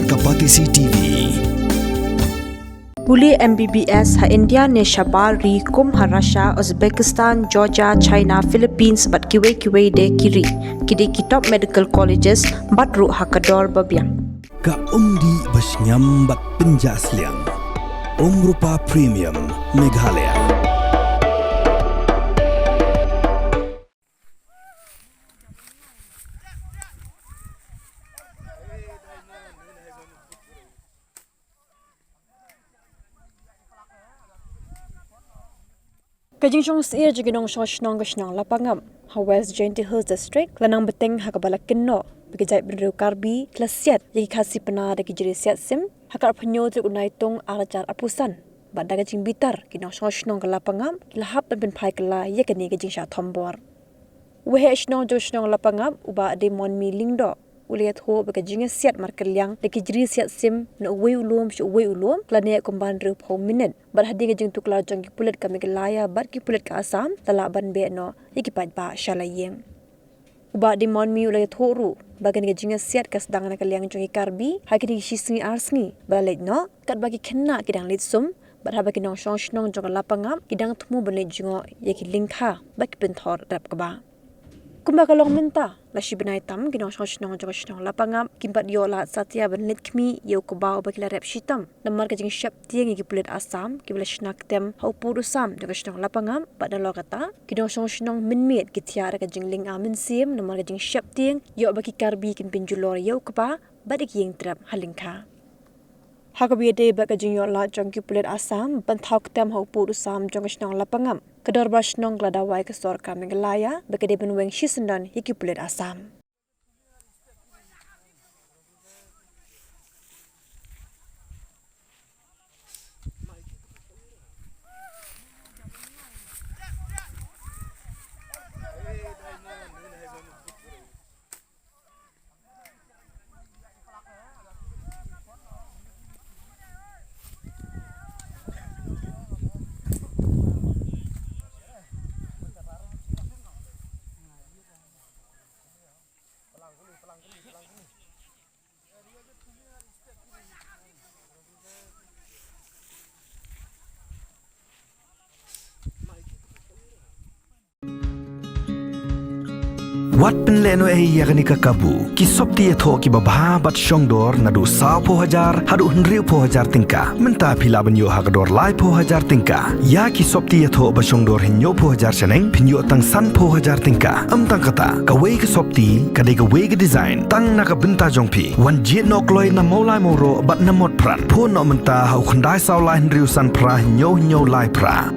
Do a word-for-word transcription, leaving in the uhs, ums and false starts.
Ka Batesi T V. Pule M B B S ha India ne shabar ri kum ha Russia, Uzbekistan, Georgia, China, Philippines bad kiwei kiwei de ki ri. Ki dei ki top medical colleges bad ruh ha ka dor ba biang. Ka umdih ba shngiam bad pynjah sliang. Umrupa Premium Meghalaya. Ka jingshong syiar jong ki nongshong shnong ka shnong Lapangap ha West Jaintia Hills District la nang bteng ha kaba la kynnoh ba ki jaitbynriew Karbi ki la siat ïa ki Khasi Pnar da ki jri siat sim ha ka arphew hynñiew tarik u Naitung ar hajar arphew san. Bad da ka jingbitar ki nongshong shnong ka Lapangap ki la hap ban pynphai kylla ïa kane ka jingshah thombor. Uwei u shnong jong shnong Lapangap u Bah Demonmi Lyngdoh u la ïathuh ba ka jingïasiat markylliang da ki jri siat sim na uwei u lum sha uwei u lum ka la neh kumba hynriewphew minit. Bad hadien ka jingtuklar jong ki pulit ka Meghalaya bad ki pulit ka Assam la lah ban beh noh ïa ki paidbah sha la ïing. U Bah Demonmi u la ïathuh ruh ba kane ka jingïasiat ka sdang na ka liang jong ki Karbi ha kine ki shi sngi ar sngi ba la leit noh, katba ki khynnah ki dang leit sum, bad haba ki nongshong shnong jong ka Lapangap ki dang thmu ban leit jngoh ïa ki lyngkha ba ki pynthor dap kba. Kumba ka long mynta, la shi bnai tam ki nongshong shnong jong ka shnong Lapangap kim pat ïoh lad satia ban leit khmih ïa u kba uba ki la rep shitom namar ka jingsheptieng ïa ki pulit Assam kiba la shna ktem ha u pud u sam jong ka shnong Lapangap. Bad nalor kata ki nongshong shnong mynmiet ki thiah da ka jinglynga mynsiem namar ka jingsheptieng ïoh ba ki Karbi kin pynjulor ïa u kba bad ïa ki ïing trep ha lyngkha. Ha kaba ïadei bad ka jingïoh lad jong ki pulit Assam ban thaw ktem ha u pud u sam jong ka shnong Lapangap, ka dorbar shnong ka la dawa ïa ka sorkar Meghalaya ba ka dei ban weng shisyndon ïa ki pulit Assam. Wat pynlehnohei ïa kane ka kabu. Ki sopti ïathoh kiba bha bad shongdor naduh sawphew hajar haduh hynriewphew hajar tyngka. Mynta phi lah ban ïoh ha ka dor laiphew hajar tyngka. Ïa ki sopti ïathoh ba shongdor hynñiewphew hajar shaneng phin ïoh tang sanphew hajar tyngka. Ym tang kata, kawei ka sopti ka dei kawei ka design tang na ka bynta jong phi. Wan jied noh kloi na Mawlai Mawroh bad na Motphran. Phone noh mynta ha u khyndai saw lai hynriew san phra hynñiew hynñiew lai phra.